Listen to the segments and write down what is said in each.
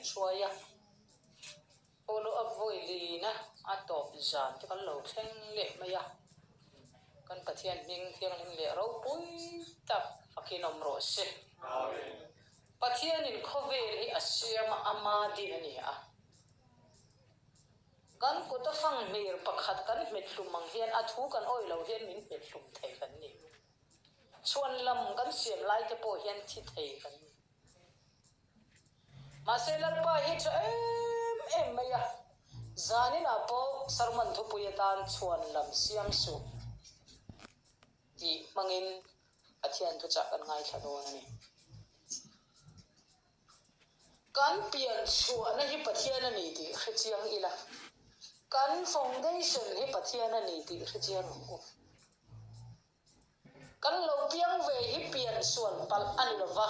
hruai a, follow up vawi lina a tawp zan chu kan lo thleng leh mai a, kan Pathian hming thianghlim leh ropui tak fakin awm rawh se. Pathianin khawvel hi a siam a, ama din a ni a. Kan kuta fanghmir pakhat kan hmet hlum ang hian a thu kan awih lo hian min hmet hlum thei kan ni. Chhuan lam kan siam lai te pawh hian thi thei kan ni. Mahse Lalpa hi tha em em mai a, zaninah pawh sermon thupui atan chhuan lam siam suh tih hmangin Pathian thuchah kan ngaithla dawn a ni. Kan pian chhuahna hi Pathian a ni tih hre chiang ila, kan foundation hi Pathian a ni tih hre chiang ang u. Kan lo piang ve hi pian sual palh a ni lova,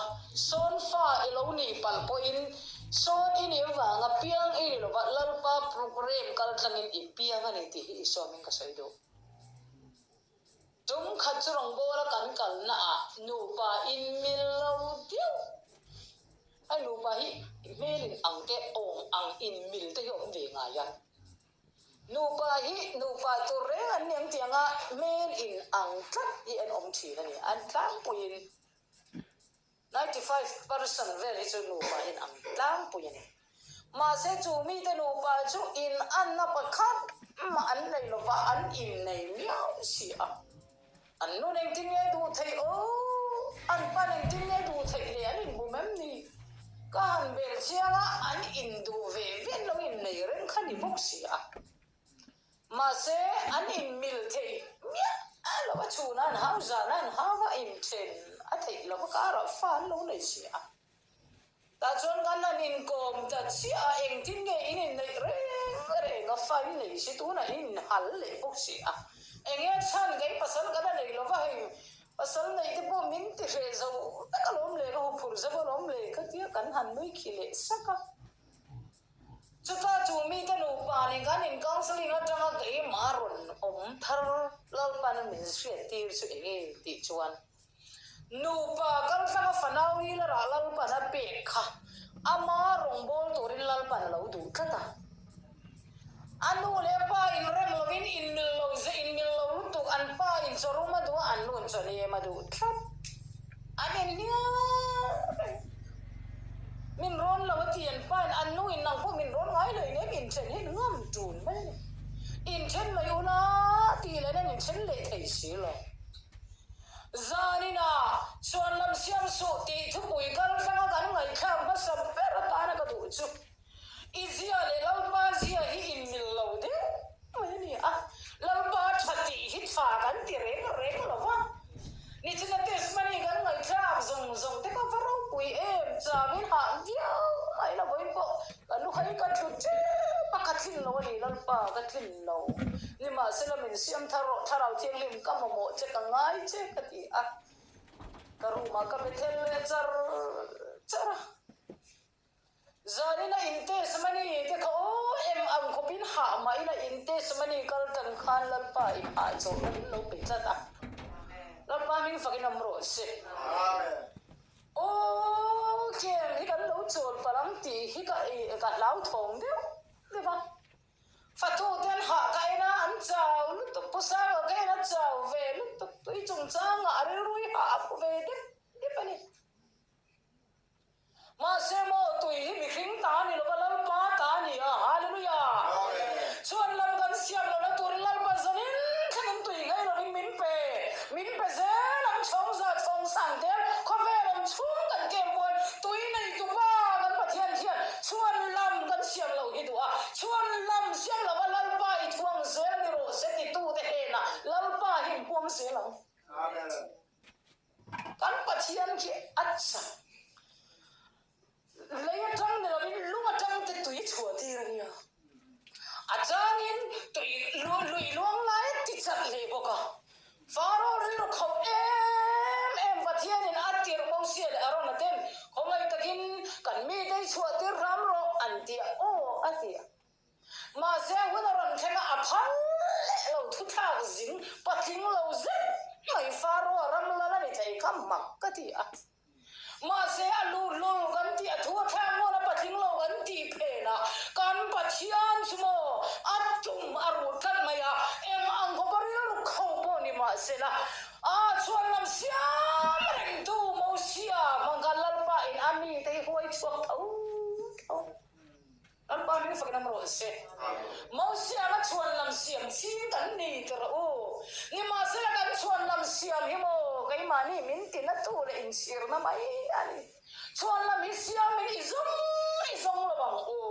sawn fa i lo nih palh pawhin sawn i nih avanga piang i ni lova, Lalpa programme kal tlangin i piang a ni tih hi i sawmin ka sawi duh. Tum khat chu rawngbawla kan kalna ah nupa in mil lo deuh. Hei nupa hi hmel in ang te awm ang in mil te hi awm ve ngai a. Nupa hi nupa tur reng an ni ang tianga hmel in ang tlat hi an awm thin a ni. An tlangpuiin 95 percent vel hi chu nupa in ang tlangpui a ni. Mahse chu mite nupa chu in anna pakhat mah an nei lova an innei miau si a. An nun engtin nge duh theih aw? An pan engtin nge duh theih le an inbum em ni? Ka han bel chiang a, an induh ve ve lo innei reng kha ni bawk si a. Mahse an inmil theih miah lo a, chhun an hau zan an hau a, inthen a theih lo a, karah fa an lo nei si a. Tah chuan kan han inkawm ta chiah a, engtin nge in inneih reng reng a, fa in nei si tunah in inhal leh bawk si a, enge a chhan kei pasal kan a nei lo va, hei pasal neih te pawh min ti hreh zo vek alawm le, ka huphurh zo alawm le ka tia kan han nui khi leh sak a. Chuta chu mite nupa nen kan in counselling atanga keimah rawn awm thar Lalpan min hriattir chu enge tih chuan Nupa kaltlanga fanau hi la rah Lalpan a pek kha ama rawngbâwl turin Lalpan a lo duh tlat a. A nu leh a pa inrem lovin inmil lo ze inmil lo lutuk an pa in chaw rum a duh a, an nu in chaw nem a duh tlat. An inhnial reng. Min rawn lo a ti an pa in an nu in nang pawh min rawn ngai lo in em inthen hi ngam tun mai a ni. Inthen mai ula tih leh an inthen leh thei si lo. Zanin ah chuan lam siam suh tih thupui kal tlanga kan ngaihthlak hmasa ber atana ka duh chu i zia leh Lalpa zia hi inmil lo deuh mai a ni a, Lalpa tha tih hi tha kan ti reng reng lo va, nichina testimony kan ngaihthlak zawng zawng te kha va ropui em, changin hah viau mai lo vawiin pawh ka lu hai ka tlu tep a, ka tlin lo a ni Lalpa ka tlin lo. Nimahsela min siam thar rawh, Thlarau Thianghlim ka mamawh che ka ngai che ka ti a, ka room ah ka be thel leh char char a. Zanina in test money te kha aw em ang khawpin hah mah ila in test money kal tan khan Lalpa in hah chawlhna min lo pe tlat a, Lalpa hming fakin awm rawh se. Aw kem hi kan lo chawl palh ang tih hi ka ka hlauthawng deuh deuh a. Fatute an hah ka en a, an chau lutuk, Pu Sanga ka en a chau ve lutuk, tui chungchangah a rilru hi hah a phu ve dep dep a ni. Mahse maw tui hi mihring ta a ni lova Lalpa ta a ni a, Hallelujah! Chhuan lam kan siam lohna turin Lalpa zanin thlengin tui nghei lovin min pe, min pe zel ang chhawng za chhawng sang te khawvel awm chhung kan kem pawn tui nei tupa kan Pathian hian Chhuan lam kan siam lo hi duh a, chhuan lam siam lova Lalpa i thuang zel ni rawh se titute hnenah Lalpa hi in puang zel ang. Amen. Kan Pathian khi a chak. Lei atang ni lovin lung atang te tui chhuah tir a nia. A changin tui lui luang lai a ti chak hle bawk a. Faro rilru khauh em em Pathianin a tirh Mosia leh Arona ten khawngaih takin kan mite i chhuah tir hram rawh an ti a, aw a ti a. Mahse hun a rawn thleng a, a phal leh lo thuthlak zing patling lo zet mai Faro a ram lal a ni thei kha mak ka ti a. Mahse a luhlul kan tih a thu a thlak ngawn a patling lo kan ti. hnenah, Kan Pathian chu maw a tum a ruh tlat mai a, eng ang khawpa rilru kho pawh ni mah sela, a chhuanlam siam rengtu Mosia hmang khan Lalpa in a mite hi huai chhuak tho tho. Lalpa hming fakin awm rawh se. Mosia ka chhuanlam siam ching kan ni ti rawh u. Nimahsela kan chhuanlam siam hi maw keimahni min tinatu leh inchhirna mai a ni. Chhuanlam hi siamin i zawng i zawng lo ang u.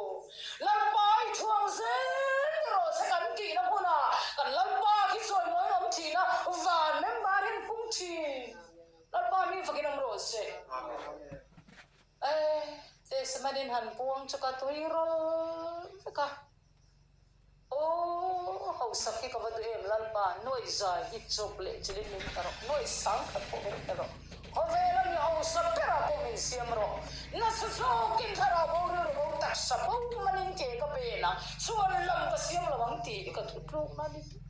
Lalpa i thuang zel ni rawh se kan tihna hmunah kan Lalpa khi chawimawiin awm thihna van member hian pung thin. Lalpa hming fakin awm rawh se. E, Testament-in han puang chu ka tui rawl vek a. Aw, hausak hi ka va duh em Lalpa, nuaih zai hi chawp leh chilin min pe rawh, nuaih sang khat pawh min pe rawh, khawvela mi hausa berah pawh min siam rawh, nasa zawkin thlarau bo rilru bo taksa bo manin ke ka pen ang, chuan lam ka siam lo ang tih hi ka thutlukna ni tawh.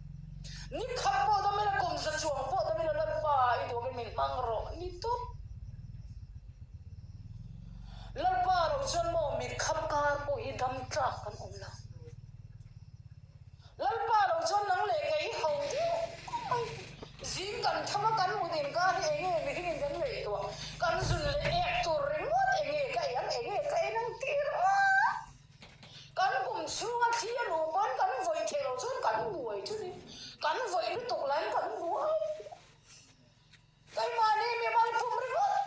Ni khat pawh dam ila, kum za chuang pawh dam ila Lalpa i duangin min hmang rawh ni tawp. Lalpa lo chuan maw mit khap kar pawh hi dam tlak kan awm lo. Lalpa lo chuan nang leh kei ho deuh mai. Zing kan tham a kan mut inkar hi enge mihringin kan ngaihtuah kan zun leh ek tur ringawt enge ka ei ang enge ka en ang tih ringawt. Kan kum chhunga thli a luh pawn kan vawih theih loh chuan kan buai chu ni. Kan vawih lutuk laiin kan buai. Keimahni mimal pum ringawt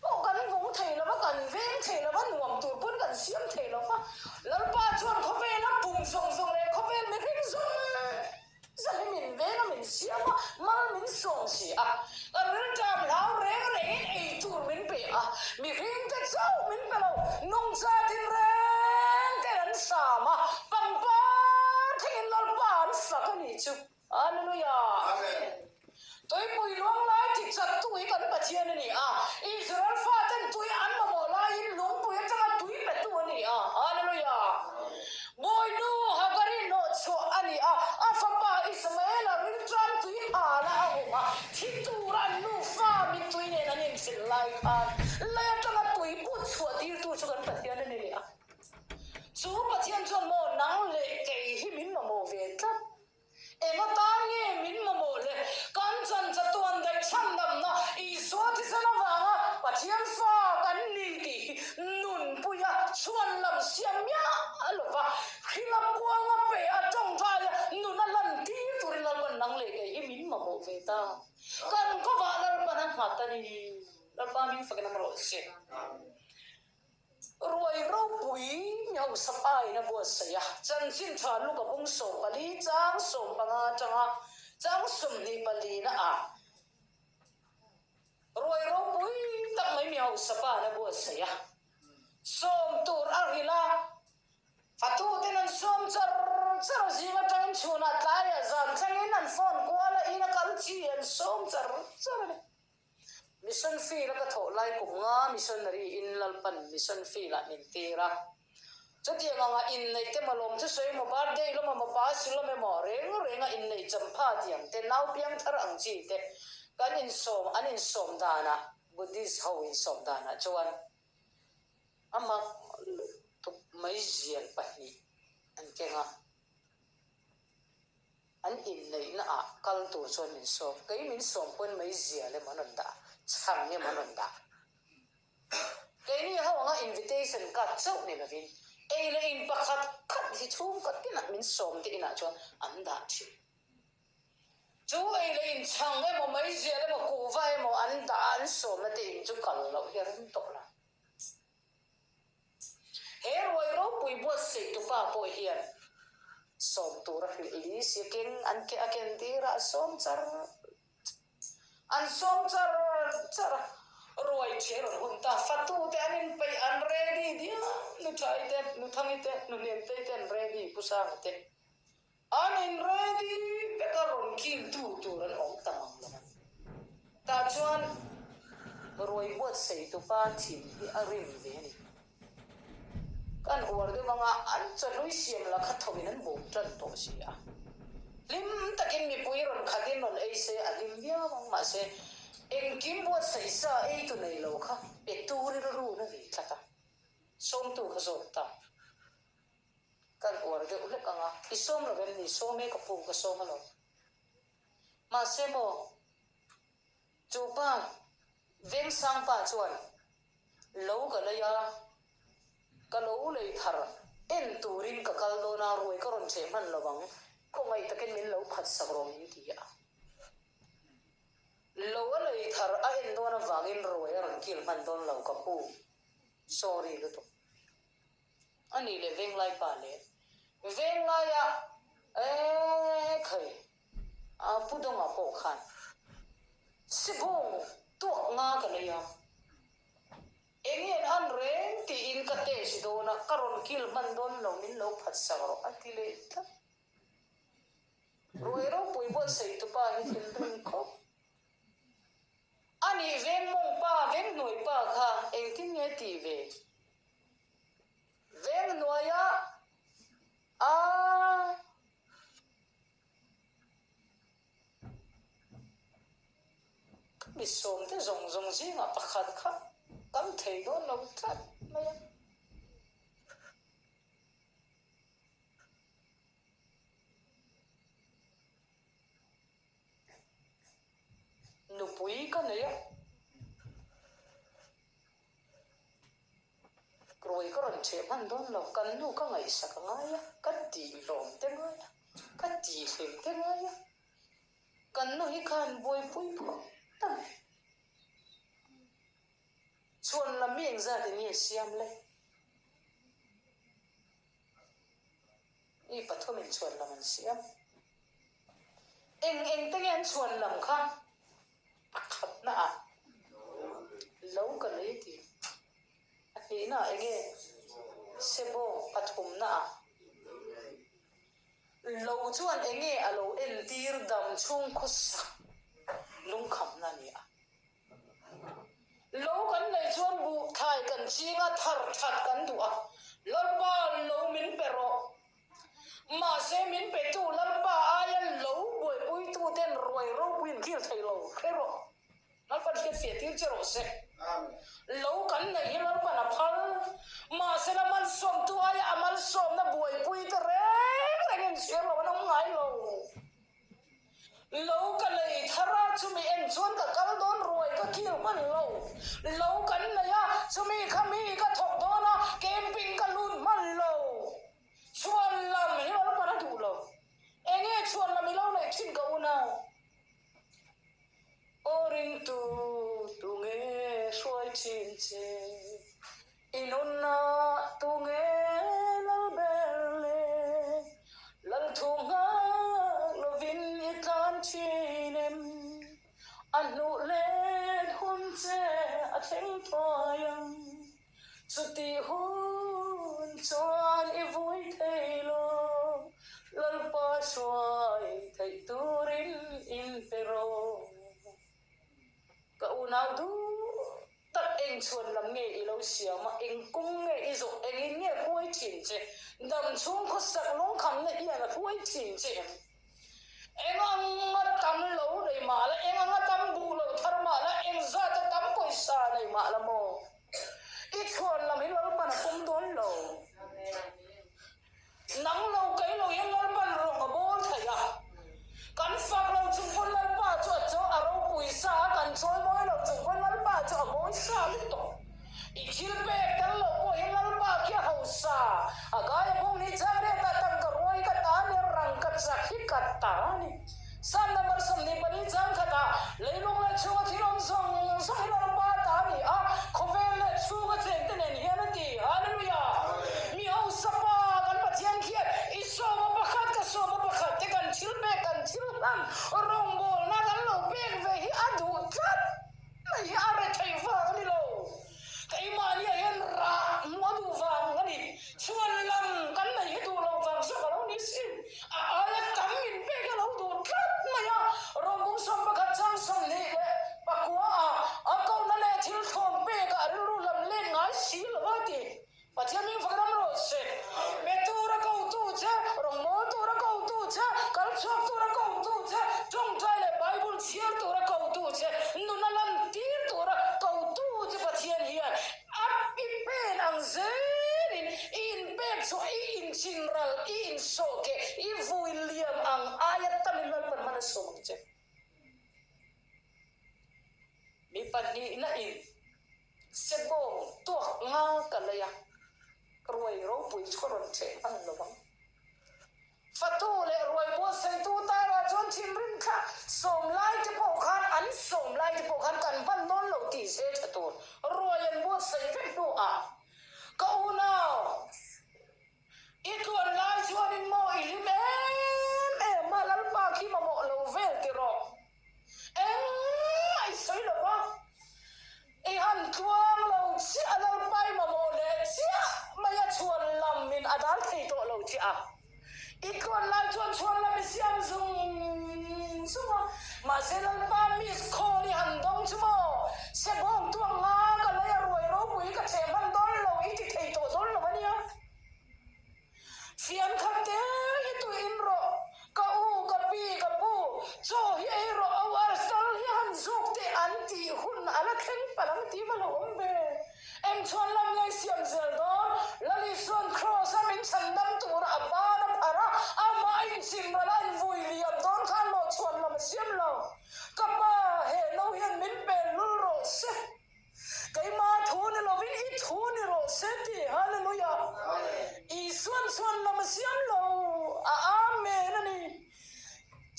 pawh kan vawng thei lo va, kan veng thei lo va, nuam tur pawn kan siam thei lo va. Lalpa chuan khawvela pum zawng zawng leh khawvel mihring zawng zawng hi min veng a, min siam a, mal min sawm si a. Kan rilṭam hlau reng rengin ei tur min pe a, mihringte chauh min pe lo, nungcha tinreng ten an hram a, pangpar thlengin Lalpa an fak a nih chu. Hallelujah! Amen. Tuipui luang lai ti chattu hi kan Pathian a ni a, Israel faten tui an mamawh laiin lungpui atanga tui petu a ni a. Hallelujah! Bawinu Hagari hnawhchhuah a ni a, a fapa Ismaela rilṭam tui hala a awm a, thi tura an nufa mittui nen an inhrilh lai khan lei atanga tui put chhuah tirtu chu kan Pathian a ni leh a. Chu Pathian chuan maw nang leh kei hi min mamawh ve tlat. Eng atan nge min mamawh le? Kan chan chatuan daih chhandamna Isua thisen avanga Pathian fa kan ni tih hi nunpuia chhuan lam siam miah a lo va, hrila kuanga pe a tawngtaia nun a lan tir turin Lalpan nang leh kei hi min mamawh ve ta. Kan kawvah Lalpan a nghat a ni. Lalpa hming fakin a rawh se. Ruai ropui hausa pain a buatsaih a, chanchin tha Luka bung 14 chang 15 atanga chang 24 na ah ruai ropui tak mai mi hausa pain a buatsaih a, sawm tur a hrilh a, fatuten an sawm char char a, zing atangin chhunah tlaiah zan thlengin an phone kual a, in a kal chi an sawm char char a ni. Mission field a ka thawh lai kum nga missionary in Lalpan mission field ah min tir a. Chutiang anga inneih te maw lawm thusawi emaw birthday lawm emaw pasi lawm emaw reng reng a inneih champha tiang te nau piang thar ang chi te kan insawm an insawm danah Buddhist ho insawm danah chuan a mak lutuk mai zial pahnih an keng a. An inneihna ah kal tur chuan min sawm. Kei min sawm pawn mai zial emaw an rawn dah, chhang emaw an rawn dah. Keini ho anga invitation card chauh ni lovin ei leh in pakhat khat hi chhungkaw tinah min sawm te inah chuan an dah thin. Chu ei leh in chhang emaw mai zial emaw kuhva emaw an dah a an sawmna te in chu kal loh hi a rem tawh lo. He ruai ropui buatsaih tupa pawh hian sawm tur a hrilh li si keng an ke a ken tir a, a sawm char an sawm char char a, ruai ṭhi a rawn hun ta, fatu te an inpeih an ready diam, nuṭhai te, nuthangi te, nuhniamtei te an ready, Pu Sanga te An in ready vek a rawn kil tu tur an awm ta mang lo a ni. Tah chuan ruai buatsaih tupa thin hi a rim ve a ni. Kan uar deuh anga an chawhlui siam la kha tho in an bawm tan tawh si a. Hlim takin mipui rawn khat in rawn ei se a hlim viau ang mahse engkim buatsaih sa ei tu nei lo kha pe tur rilru na ve tlat a. Sawmtu kha zawk ta. Kan uar deuh hlek ang a, i sawm lo em ni? Sawm e ka pu, ka sawm alawm. Mahse maw, chu pa Vengsang pa chuan lo ka lei a, ka lo lei thar en turin ka kal dawn a, ruai ka rawn cheh hman lo ang, khawngaih takin min lo phatsak rawh min ti a. Lo a lei thar a en dawn avangin ruai a rawn kil hman dawn lo ka pu, sorry lutuk. A nih leh Venglai pa leh Venglaia eeh khai a Pu Dawnga pawh khan Sibawng tuak nga ka nei a, eng nge an reng tiin ka test dawn a, ka rawn kil hman dawn lo min lo phatsak rawh a ti leh tlat. Ruai ropui buatsaih tupa hi thinrim khawp. A nih Vengmawng pa, Venghnuai pa kha engtin nge tih ve? Venghnuaia a Ka mi sawmte zawng zawng zingah pakhat kha kan thei dawn lo tlat mai a. Nupui ka nei a, ruai ka rawn cheh hman dawn lo, kan nu ka ngaihsak a ngai a, ka tihlawm te ngai a, ka tihlim te ngai a, kan nu hi khan buaipui phawt a ni. Chhuan lam mi engzat in nge siam le? Mi pathumin chhuan lam an siam. Eng eng te nge an chhuan lam kha pakhatna ah lo ka lei ti. A hnihna ah enge sebawng pathumna ah lo chuan enge a lo entir dam chhung khawsak lungkhamna a ni a. Lo kan neih chuan buh thlai kan ching a, thar that kan duh a, Lalpa lo min pe rawh. Mahse min petu Lalpa aia lo buaipuitu ten ruai ropui in thil thei lo hre rawh. Lalpan hriat fiah tir che rawh se. Lo kan neih hi Lalpan a phal. Mahse la malsawmtu aia a malsawmna buaipui te reng reng in chhiar lo an awm ngai lo. Lo ka nei thar a, chumi en chuan ka kal dawn ruai ka kil hman lo. Lo kan nei a, chumi kha mi ka thawk dawn a, camping ka lut hman lo. Chhuan lam hi Lalpan a duh lo. Enge chhuan lam i lo neih thin ka unau? Aw ringtu, tunge hruai thin che? I nunna tunge lal ber le? Lal thu nghak lovin i tlan thin em? A hnuh let hun che a thleng thuai ang. Chutih hun chuan i vui thei lo, Lalpa hruai theih turin inpe rawh. Ka unau duh tak eng chhuan lam nge i lo siam a, eng kawng nge i zawh, engin nge hruai thin che, dam chhung khawsak lungkhamna hian a hruai thin che em? Eng anga tam lo nei mah la, eng anga tam buh lo thar mah la, eng zata tam pawisa nei mah la maw? I chhuan lam hi Lalpan a pawm dawn lo. Nang lo kei lo hian Lalpan rawng a bawl thei a, kan fak lo chung pawn Lalpa chu a chaw a ropui sa a, kan chawi mawi lo chung pawn Lalpa chu a mawi sa lutuk. I thil pek tel lo pawh hi Lalpa khi a hausa, a gai a bawng ni chang riat ah tangka ruai ka ta ni, rang ka chak hi ka ta a ni. Psalm number 24 chang khatah leilung leh chhunga thil awm zawng zawng hi Lalpa ta a ni a, khawvel leh chhunga chengte nen hian a ti. Hallelujah! Mi hausa pa kan Pathian khian i sawma pakhat ka sawma pakhat te kan thil pek kan thil hlan rawngbawlna kan lo pek ve hi a duh tlat mai hi a rethei vang a ni lo. Keimahniah hian rah hmuh a duh vang a ni. Chhuan lam kan nei hi duh loh vang zawk a lo ni sin. A aia tam min pek a lo duh tlat mai a. Rawngkung 11 chang 29 ah a kohna leh thil thlawn pekah rilru lam let ngai si lo a ti. Pathian min fak ram rawh se. Pe tura kotu che, rawngbâwl tura kotu che, kal chhuak tura kotu che, tawngtai leh Bible chhiar tura kotu che, nuna lan tir tura kotu. i insawhkeh, i vui liam ang aia tamin Lalpan hman a sawm ang che. Mi pahnihna in sebawng tuak nga ka lei a, ruai ropui chu ka rawn ṭheh hman lo ang. Fatu leh ruai buatsaihtu tarah chuan thinrim thla sawm lai te pawh khan an sawm lai te pawh khan kan hman dawn lo tih se tha tur ruai an buatsaih vek hnuah ka unau i tluan lai chuanin maw i hlim em em a Lalpa khi mamawh lo vel ti rawh engmah i sawi lo va. I han tluang lo chiah a Lalpai mamawh leh chiah mai a chhuan lam in a dal thei tawh lo chiah a. I tluan lai chuan chhuan lam i siam zung zung a, mahse Lalpa miss call i han dawng chu maw? Sebawng tuang nga ka lei a ruai ropui ka cheh hman dawn lo i ti thei tawh dawn lo a nia. Fian khat te hi tui in rawh, ka u, ka pi, ka pu, chaw hi ei rawh, au arsal hi han zuk teh an tih hun a la thleng palh ang tih va lo awm ve. Eng chhuan lam ngei siam zel dawn, Lal Isua'n Kraws a min chhan dam tura a ban a phar a, amah a inchim ral a invui liam dawn khan maw chhuan lam a siam lo. Ka pa, he no hian min pen lul rawh se. Keimah thu ni lovin i thu ni rawh se ti. Hallelujah! Isuan chuan lam a siam lo, a Amen a ni.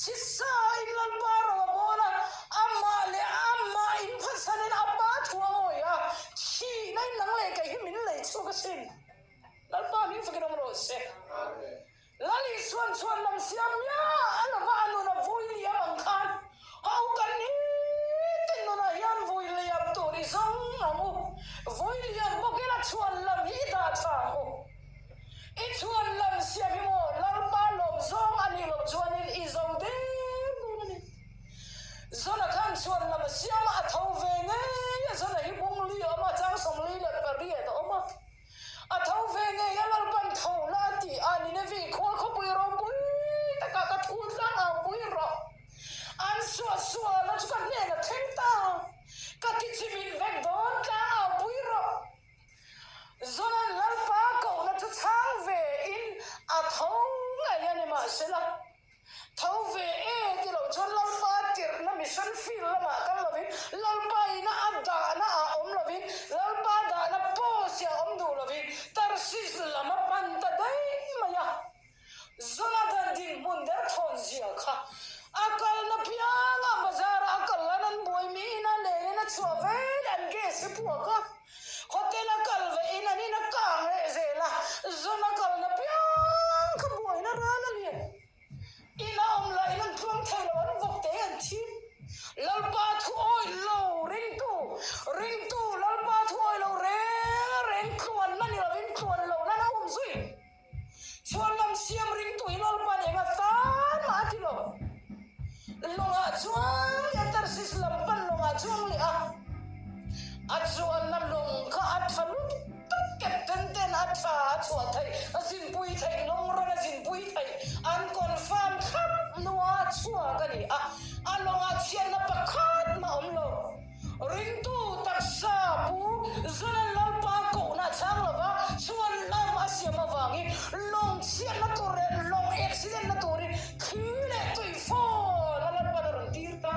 Chisa in Lalpa ro a bawl a, amah leh amah in phatsanin a Pa thu a ngawi a, thihna in nang leh kei hi min lei chhuak asin. Lalpa hming fakin awm rawh se. Lal Isuan chuan lam siam miah a lova a nun a vui liam ang khan ho kan nitin nunah hian vui liam tur i zawng ang u. Vui liam bawk ila chhuan lam hi i dah tha ang u. I chhuan lam siam hi maw Lalpa lawm zawng a nih loh chuanin i zo der dawn a ni. Zona khan chhuan lam a siam a, a tho ve ngei a, Zona hi bung li a awm a, chang 40 leh pariat a awm a. A tho ve ngei a, Lalpan tho la a ti a, Ninevi khua khawpui ropui takah ka thu tlang au pui rawh. An suah suahna chu ka hnen a thleng ta, ka ti chimit vek dawn tlang au pui rawh. Zonan Lalpa kohna chu chhang ve in a tho ngei a ni mahsela, Tho ve e ti lo chuan Lalpa tirhna mission field lamah kal lovin, Lalpa ina a dahna ah awm lovin, Lalpa dahna post ah awm duh lovin Tarsis lam a pan ta daih mai a. Jonathan dinhmun derthawn zia kha a kalna pianga bazar ah a kal lan an buai mi ina len in a chhuah ve leh an gas hi puak a. Hotel a kal ve in an in a kang leh zel a, zun a kalna piang kha buaina ral a ni. In a awm lah in an tluang thei lo, an vawk te an thi. Lalpa thu awih lo ringtu, ringtu Lalpa thu awih lo reng reng tluanna ni lovin tluan lohna an awm zui. Chhuan lam siam ringtu hi Lalpan eng a tan mah a ti lo. Lawngah chuang leh a Tarsis lam pan lawngah chuang leh a, a chuanna lawng kha a tha lutuk tak captain ten a tha a chhuah theih, a zinpui theih, lawng ran a zinpui theih, an confirm thlap hnua chhuak a ni a, a lawngah chhiatna pakhat mah a awm lo. Ringtu taksa pu Zunan Lalpa kohna chhang lova chhuan lam a siam avangin lawng chhiatna tur leh lawng accident na turin thli leh tui fawn a Lalpan a rawn tir ta.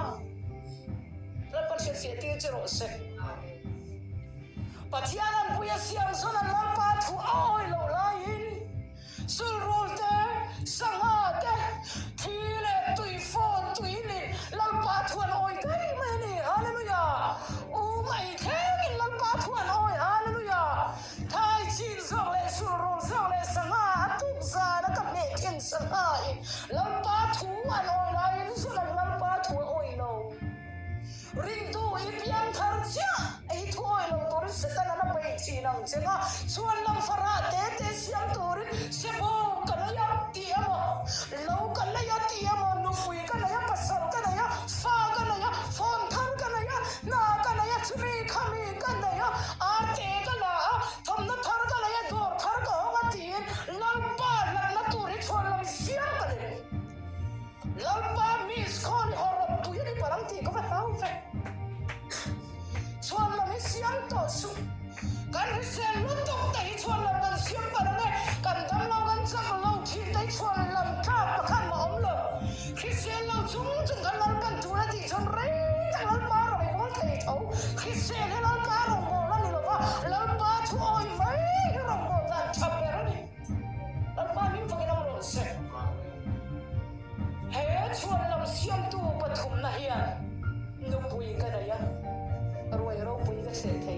Lalpan hriatfiah tir che rawh se. Pathian an pui a siam Zunan Lalpa thu a awih loh laiin Sulrul te, sangha te, thi leh tui fawn tui nih Lalpa thu an awi daih mai a ni. Hallelujah! Um ei thlengin Lalpa thu an awi. Hallelujah! Thai chin zawk leh sulrul zawk leh sangha a tuk zan a ka hmeh thin sangha in Lalpa thu an awi laiin zun an Lalpa thu a awi lo. Ringtu i piang thar chiah ei thu awi lo turin Setana na bei.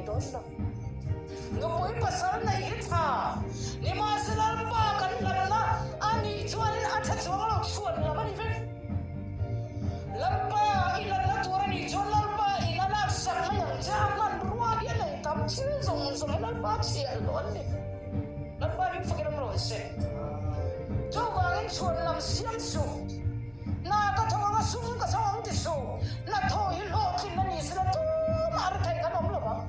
thei dawn lo. Nupui pasal neih hi tha, nimahsela Lalpa kan hlatna a nih chuanin a tha chuang lo chhuan lam a ni vek. Lalpa i hlatna tur a nih chuan Lalpa in a laksak mai ang che, a hmanrua hi a nei tam thil zawng zawng hi Lalpa chhiah hlawh an ni. Lalpa hlim fakin awm rawh se. Chuvangin chhuan lam siam suh. Hna ka thawk ang a, sum ka thawk ang ti suh. Hna thawh hi hlawhtlin a ni sela tumah a ri thei kan awm lo vang.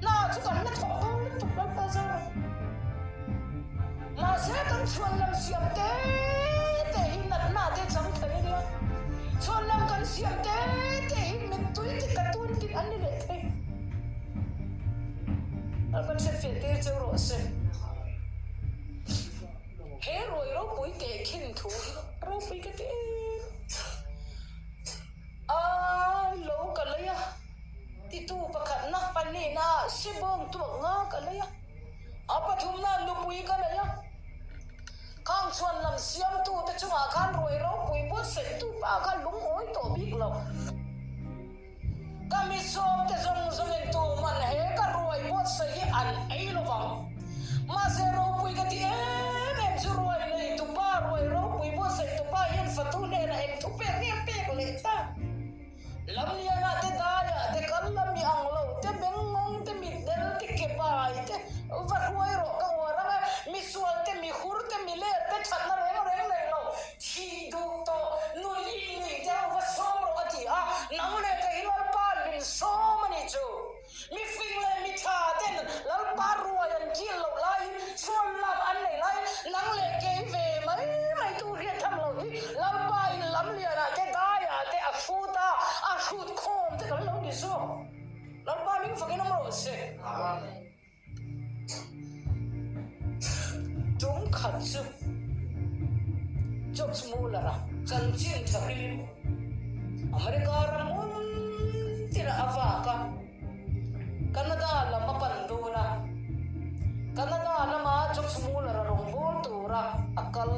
Hna chu kan la thawk dawn lutuk Lalpa zar a. Mahse kan chhuan lam siam te te hi natna te chang thei a nia. Chhuan lam kan siam te te hi mittui ti tla tun tih an ni leh thei. Lalpan hriatfiah tir cheu rawh se. He ruai ropui teh khin thu hi ropui ka ti em. A lo ka lei a, titu pakhatna pahnihna sibawng tuak nga ka lei a, a pathumna nupui ka lei a. Khang chhuan lam siamtute chungah khan ruai ropui buatsaihtu pa kha lungawi tawh bik lo. Ka misawmte zawng zawngin tuman he ka ruai buatsaih hi an ei lo vang. Mahse ropui ka ti em em chu ruai nei tupa, ruai ropui buatsaih tupa hian fatu hnenah eng thu pek nge pek leh ta? Lamlianah te daiah te kal la mi ang lo te bengngawng te mitdel te ke pai te va hruai rawh ka uar ang e, misual te mihur te miler te thatna reng reng nei lo Thih duh tawh nun i nih te ho va sawm rawh a ti a, nang leh kei Lalpa min sawm a nih chu. Mi fing leh mi tha ten Lalpa ruai an kil loh laiin chhuan lam an nei laiin nang leh kei ve mai mai tu hriat tham loh hi Lalpa in lam lianah te daiah te a hrut a, a hrut khawm te kan lo ni zawk. Lalpa ming fakin awm rawh se. Amen. Tum khat chu George Mueller-a chanchin tha hrilhin America ram hmun tinah a vak a, Canada lam a pan dawn a. Canada lama George Mueller-a rawngbâwl tura a kal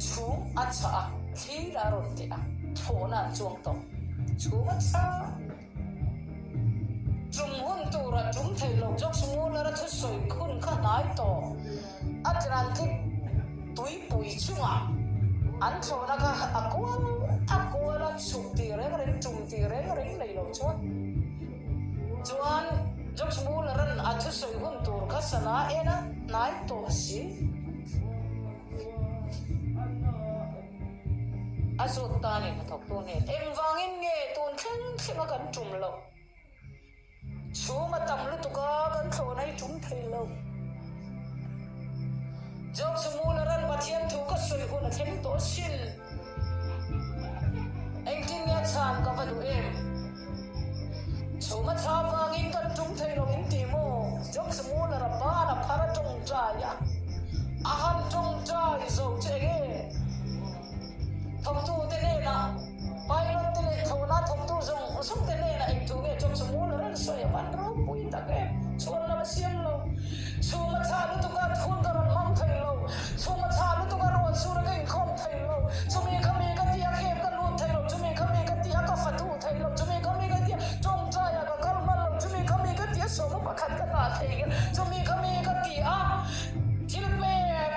chhum a chah a, thlir a rawn ti a, thlawhna an chuang tawh. Chhum a chah. Tum hun tura tum thei lo George Muller-a thusawi khun kha hnai tawh. Atlantic tuipui chungah an thlawhna kha a kual a kual a, chhuk tih reng reng, tum tih reng reng nei lo chuan. Chuan George Muller-a'n a thusawi hun tur kha sana en a hnai tawh si. A zawt ta a ni hnathawktu hnen. Engvangin nge tun thleng thleng a kan tum loh? Chhum a tam lutuk a, kan thlawhna hi tum thei lo. George Muller-a'n Pathian thu ka sawi hun a thleng tawh asin. Engtin nge a chhan ka va duh em? Chhum a chha vangin kan tum thei lo in ti maw? George Muller-a ban a phar a tawngtai a, a han tawngtai zo che enge? Thawktute hnenah, pilot te leh thlawhna thawktu zawng zawng te hnenah engthu nge George Muller an sawi a van ropui tak em? Chhuan lam a siam lo. Chhum a chhah lutuk a, thun ka rawn hmang thei lo. Chhum a chhah lutuk a, ruah sur a ka inkhawm thei lo. Chumi kha mi ka ti a, khep ka lut thei lo. Chumi kha mi ka ti a, ka fatu thei lo. Chumi kha mi ka ti a, tawngtai ah ka kal hman lo. Chumi kha mi ka ti a, sawma pakhat ka dah thei nge. Chumi kha mi ka ti a, thil pek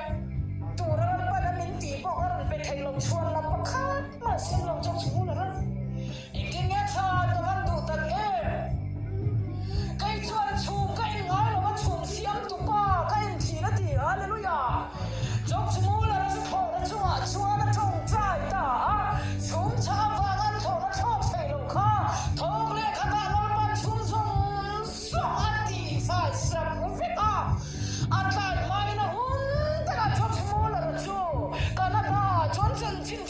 tur a rawn pan a, min tih pawh ka rawn pe thei lo. Chhuan lam pakhat mah sim lo chu chhung la rawn. Engtin nge chhan ka van duh tak em? Kei chuan chhum ka en ngai lo va, chhum siam tu pa ka en thin a ti. Hallelujah! George Muller chu thlawhna chungah chuan a tawngtai ta a, chhum chhah avanga an thlawhna thlawk thei lo kha thawk leh khatah Lalpan chhum zawng zawng a tih fai sak vek a. A tlai hmain a hun takah George Muller chu Canada chuan chanchin.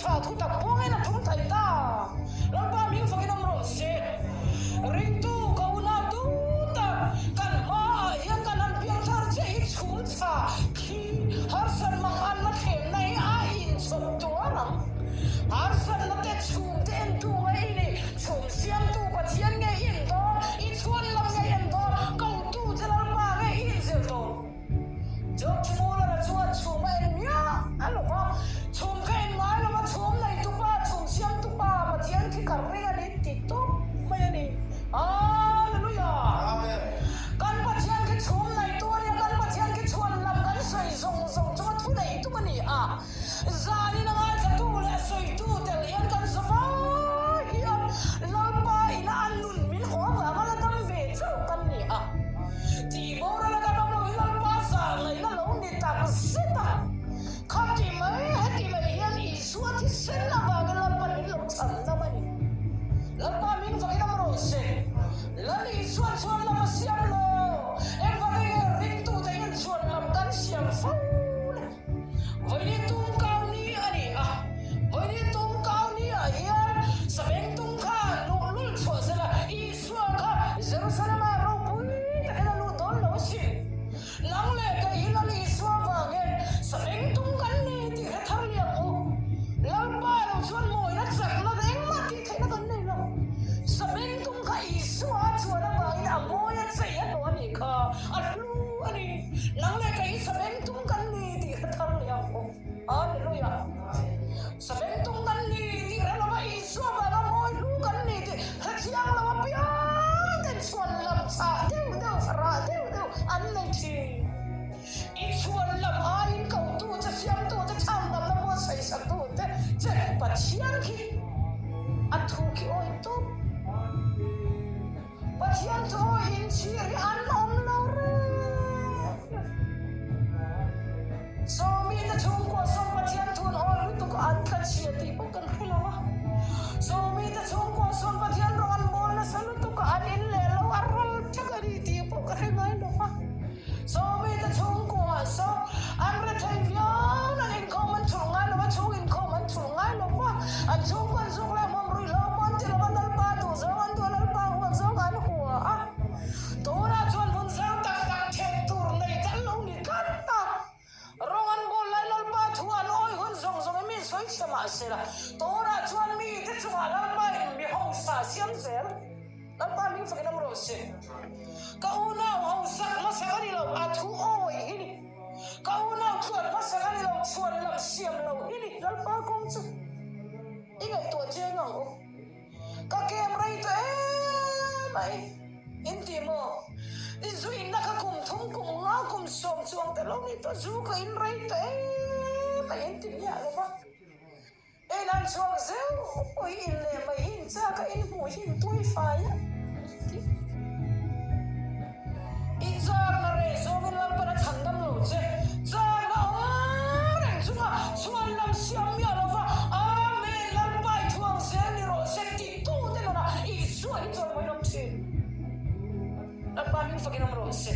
a. Zanin a ngaithlatu leh a sawitu tel hian kan za vai hian Lalpa ina a nun min haw avanga la dam ve chauh kan ni a. Tih boral a kan awm lo hi Lalpa zah ngaihna lo ni tak zet a. Khati mai heti mai hian Isua thisen avangin Lalpa min lo chhan dam a ni. Lalpa min vakin awm rawh se. Lal Isuan chhuan lam a siam lo. Engvangin nge ringtute hian chhuan lam kan siam fo le? Vawiin tumkau ni a ni a. Vawiin tumkau ni ah hian Sabeng tum kha luhlul chhuah zel a, Isua kha Jerusalem ah ropui takin a lut dawn lo a si. Nang leh kei hi Lal Isua vangin Sabeng tum kan ni tih hre thar liam u. Lalpa lo chuan mawina chakna engmah tih theihna kan nei lo. Sabeng tum kha Isua a chuan avangin a mawi a chei a hlawh a nih kha, a hlu a ni. Nang leh kei hi Sabeng tum kan ni tih hre thar leh ang u. Hallelujah! Sabeng tum kan ni tih hre lova Isua vanga mawi hlu kan ni tih hre thiang lo apiang ten chhuan lam chhah deuh deuh, rah deuh deuh an nei thin. I chhuan lam aiin kotu che, siamtu che, chhan damna buatsaih saktu te che Pathian khi a thu khi awi tawp. Pathian chu awi inchhir hi an awm lo reng reng. Sawmite chhungkua sawm Pathian thun awi lutuk an tla chhia tih pawh kan hre lo a. Sawmite chhungkua sawm Pathian rawng an bawl nasa lutuk a an in leh lo a ral thak a ni tih pawh ka hre ngai lo a. Sawmite chhungkua sawm an rethei viau an inkhawm an chhulh ngai lo a, chhung inkhawm an chhulh ngai lo va, an chhungkaw an zuk leh hmawm ruih lo pawn ti lova Lalpa duh zawng an duh a, Lalpa huat zawng an hua a. Tunah chuan hmun zau tak tak theh tur nei te an lo ni tlat a. Rawng an bawl lai Lalpa thu an awi hun zawng zawng i mi sawi chhe mah se la, tunah chuan mite chungah Lalpa in mi hausa siam zel. Lalpa hming fakin awm rawh se. Ka unau hausak hmasak a ni lo, a thu awi hi ni. Ka unau tluan hmasak a ni lo, chhuan lam siam lo hi ni. Lalpa kawng chu i ngaihtuah chiang ang u. Ka kem rei tawh em mai in ti maw? I zu inna kha kum thum kum nga kum sawm chuang te lo ni tawh, zu ka in rei tawh em mai in ti miah lo va. En an chhuak zeuh pawh hi in leh mai hi in chak a, in hmuh hi in tuai fai a ti. I chakna reh zawngin Lalpan a chhan dam lo che. Chakna awm reng chunga chhuan lam siam miah lova Amen Lalpa i thuang zel ni rawh se ti tu te nunah Isua hi chuan mawi awm thin. Lalpa hming fakin awm rawh se.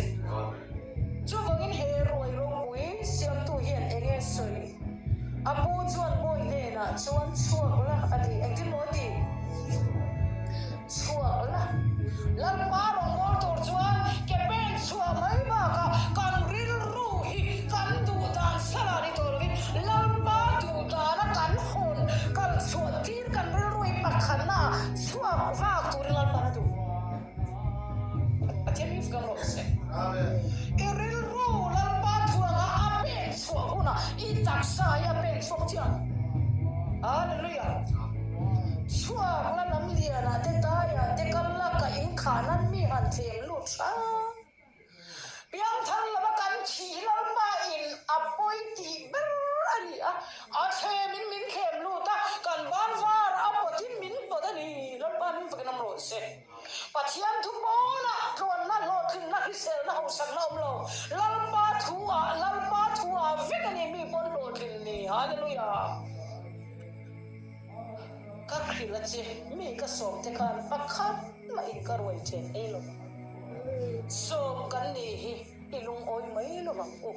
Chuvangin he ruai ropui siamtu hian eng nge sawi? A pu chuan bawi hnenah chuan chhuak la a ti. Engtin maw a ti? Chhuak la. Lalpa rawngbâwl tur chuan ke pen chhuah mai bakah kan rilru hi kan duh dan salah ni tawh lovin Lalpa duh dana kan hawn kal chhuah tir kan rilru hi pakhatnaah chhuak vak turin Lalpa'n a duh. Pathian hming fak rawh se. I rilru Lalpa thuanga a pen chhuah hunah i taksa hi a pen chhuak chiang. Hallelujah. Chhuak la lam lianah te daiah te kal la ka inkhah nan mi han thlem lut hrang. Piangthar lova kan thih hi Lalpa in a pawi tih ber a ni a, a thlem in min thlem lut a, kan ban var a pawt in min pawt a ni. Lalpa hming fakin awm rawh se. Pathian thu pawnah tluanna, hlawhtlinna, hriselna, hausakna awm lo. Lalpa thu ah, Lalpa thu ah vek a ni mi pawn hlawhtlin ni. Hallelujah. Ka hrilh a che, mi ka sawm te khan pakhat mah in ka ruai then ei lo. Sawm kan nih hi i lungawi mai lo ang u.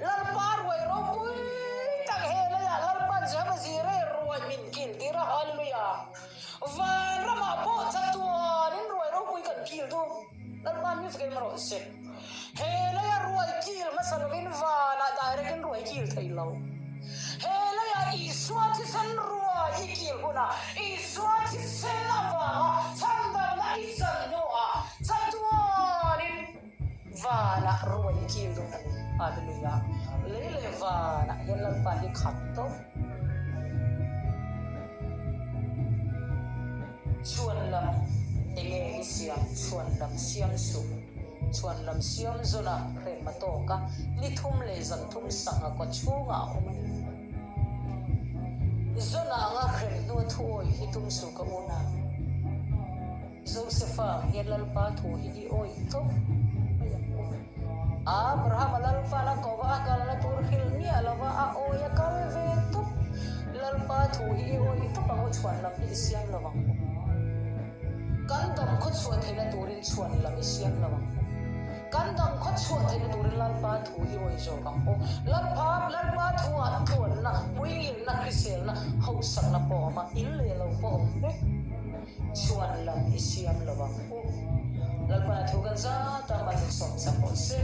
Lalpa ruai ropui tak he leiah Lalpan Jehova Jireh ruai min kil tir a, Hallelujah! Van ramah pawh chatuanin ruai ropui kan kil duh. Lalpa min fek em rawh se. He leia ruai kil hmasa lovin vanah direct in ruai kil thei lo. He leia Isua thisen ruai i kil hunah Isua thisen avanga chhandamna i chan hnuah chatuanin vanah ruai i kil dawn a ni. Hallelujah. Lei leh vanah hian Lalpa hi khat tawp. Chhuan lam enge i siam? Chhuan lam siam suh. Chhuan lam siam zawna hrem a tawk a, ni thum leh zan thum sangha kaw chhungah a awm a ni. hi tum suh ka unau. Josefa ang hian Lalpa thu hi i awih tawp mai ang u. Abrahama Lalpa'n a ko va, a kalna tur hrilh miah lo va, a awih a kal ve tawp. Lalpa thu hi i awih tawp ang u, chhuan lam hi i siam lo ang u. Kan dam khaw chhuah theihna turin chhuan lam i siam lo ang u. Kan dam khaw chhuah theihna turin Lalpa thu i awih zawk ang u. Lalpa, Lalpa thuah tluanna, puingilna, hriselna, hausakna pawh a awm a, in leh lo pawh a awm vek. Chhuan lam i siam lo ang u. Lalpana thu kan zat a, mal min sawm chak rawh se.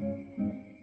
Amen.